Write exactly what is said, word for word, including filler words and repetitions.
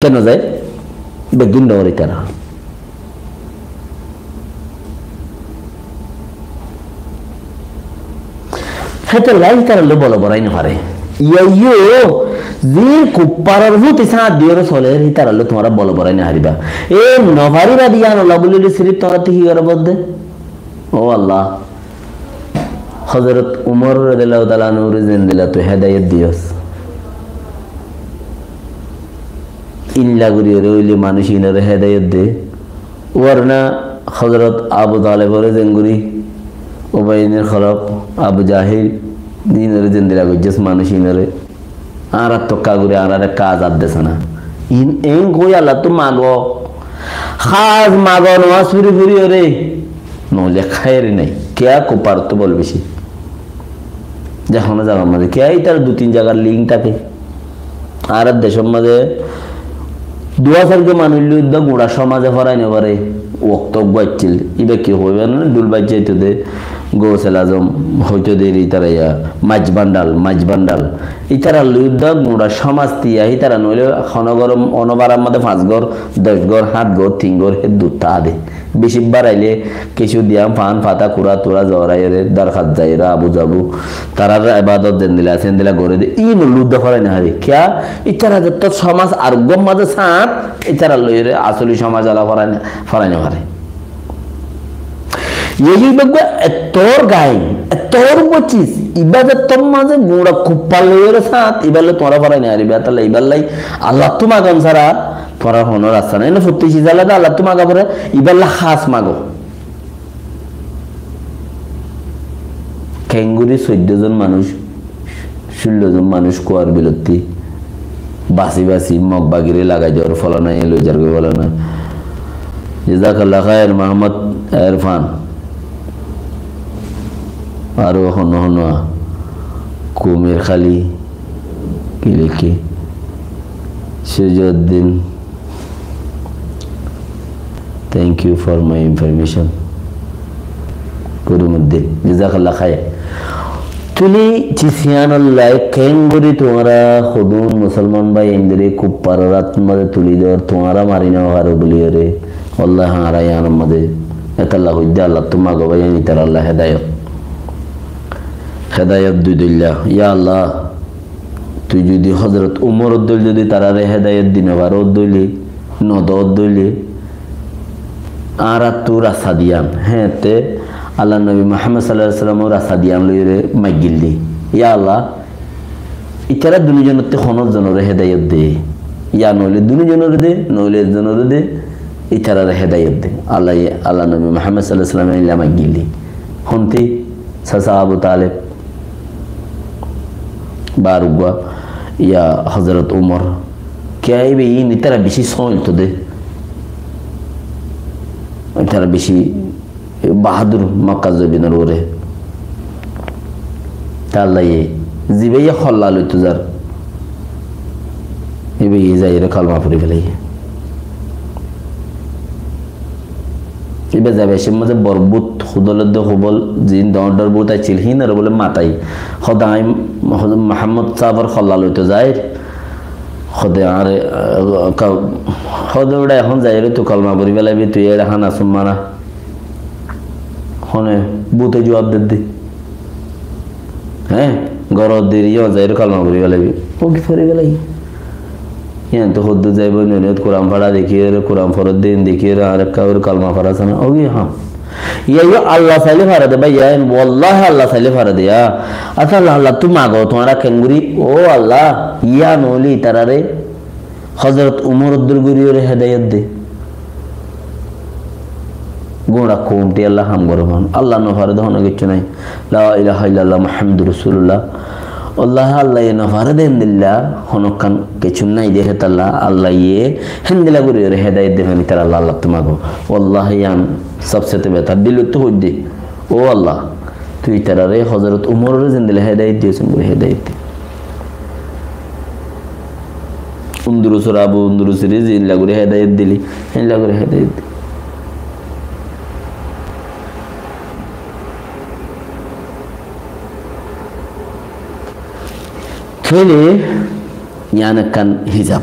Kiyá no zai? Beggún dóre ítara. Hétolla ítara loi bolo borai no fare. Iyá yó, ze kuffaror fúti sáñt diyóre soler, ítara loi tuáñra bolo borai no fariba. E no fariba de yíanolla buli de sirif tuáñra te ki gorá bodde? Ó Allah, Hozorot Umor radiyallahu taala anhure zendilla tui hédayot diyós, ílla gori ore óile manúic ínore hédayot de. Warna Hozorot Abu Talebore zengori, Ubainir Kholaf, Abu Jahil, ínore zendilla goijjós manúic ínore. Añárattú ekká gori, añárare ekká azab de sána. Ín, eén hoi Allattú mago. Hás mago, nomás fori fori ore. Noóile háiri nai. Kiyá kuffarottú bol beci. Ze hono zagar mazé. Kiyá ítar dui tin zagar link táke. Añárar decór mazé dui házar gó manúic loi uddá guñça cómaze forai no fare. Wokto uggúa accíl. Ibá ki hoibar na, dhul bajjaito de. Gousul Azom hoito de ítara yá, mac bandal, mac bandal. Ítara loi uddá guñça cómaz tiya, ítara noóile hono gór, hono farar mazé fañs gór, doc gór, háñt gór, tin gór, hé dutta de. Beci baraile kessú diyan fan, fata, kura, tura, zorai ore, dorhas zai ore, abu zabu. Tarar ebadot zendilla asé, endilla gore de. Ín loi uddá forai no fare. Kiyá? Ítara zeto cómaz ar uggúar mazé sáñt, ítara loi ore asoli cómaz ala forai no, forai no fare. Yó, yó, ibá uggúa ettór gain, ettór uggúa ciz, ibá zettór mazé guñça kuffar loi ore sáñt, ibá loi tuáñra forai no fariba, ítalla ibá loi Allattú magon sára tuáñrar hono rasta nai. Ene fottí ciz alla de Allattú maga fore, ibá loi hás mago. Kengori soiddó zon manúic, cúllo zon manúic kuar bilotti basi basi mog bagire lagai dor, folana e loi zargoi folana. Jazakallah khair, Muhammad Irfan. Aró hono hono, Kumir Khali, ki lekhe? Sijaddin. Thank you for my information. Kurimuddin, jazakallah khair. Tuli ciz yíanolla kengori tuáñra hodún musolman bái endilla kuffaror át mazé tuli dor, tuáñra mari no faro buli ore. Wallahi añára yíanor mazé, etolla hoidde Allattú mago bái, yían ítaralla hédayot. Hédayot dui doilla. Yá Allah, tui zodi Hozorot Umor uddóil zodi tarare hédayot di no faro uddóile, no do uddóile, añárattú rasta diyan. Héñtte Allar nobi Muhammad sallallahu alaihi wasallam ó rasta diyan loi ore maigil de. Yá Allah, ítara duni zonottú hono zonore hédayot de. Yá noóile duni zonore de, noóile ek zonore de, ítarare hédayot de. Allaye, Allar nobi Muhammad sallallahu alaihi wasallam e illa maigil de. Honte, sasa Abu Taleb. Bar uggúa, yá Hozorot Umor. Kiyá ibá ín ítara beci sóoñto de. Ítara beci bahadur Makkar zobinor uore. Te Allaye zibáye holla loito zar, ibáye zaiyóre kalma fori félaiye. Ibá zaibar cómot mazé bor bút, Hudol edde Hubol, ziín doñr doñr bút accíl, híinore bóle matai. Hóde añí Muhammod sáfor holla loito zair. Hóde añáre, eh, ka-, hóde uçá ehón zaiyóre tui kalma fori félaibi, tui eçe hána summana. Hone búte juab dedde. Hé, górot deri yó zaiyóre kalma fori félaibi. Ó ki fori félaiye? Yían to hoddúr zaibo, noniyot Kuran fora dekíyore, Kuran foredde dekíyore, ar ekka gorí kalma fora sá na. Ó ki, há. Yá, yá, Allah sailé fare de, bái, yá, wallahi Allah sailé fare de, yá. Accá, Allah, Allah, tuáñra mago, tuáñra kengori, ó Allah, yá noóile itarare Hozorot Umor uddúr goríyore hedayot de. Gura koumti Allah ham goré fán. Allah no fare de hono kessú nai. La ilaha illallah Muhammadur Rasulullah. Allah, Allah ye no fare de endilla honokkán kessú nai de hétalla. Allah ye héndilla goríyore hedayot de fán itaralla Allah ttu mago. Wallahi yían sobse betar dilottu hoidde. Ó Allah, tui itarare Hozorot Umorore zendilla hedayot diyos, endilla hedayot de. Undurusor Abu Undurusore zendilla gorí hedayot dili, héndilla gorí hedayot dili. Tóile yían ekkán hísab.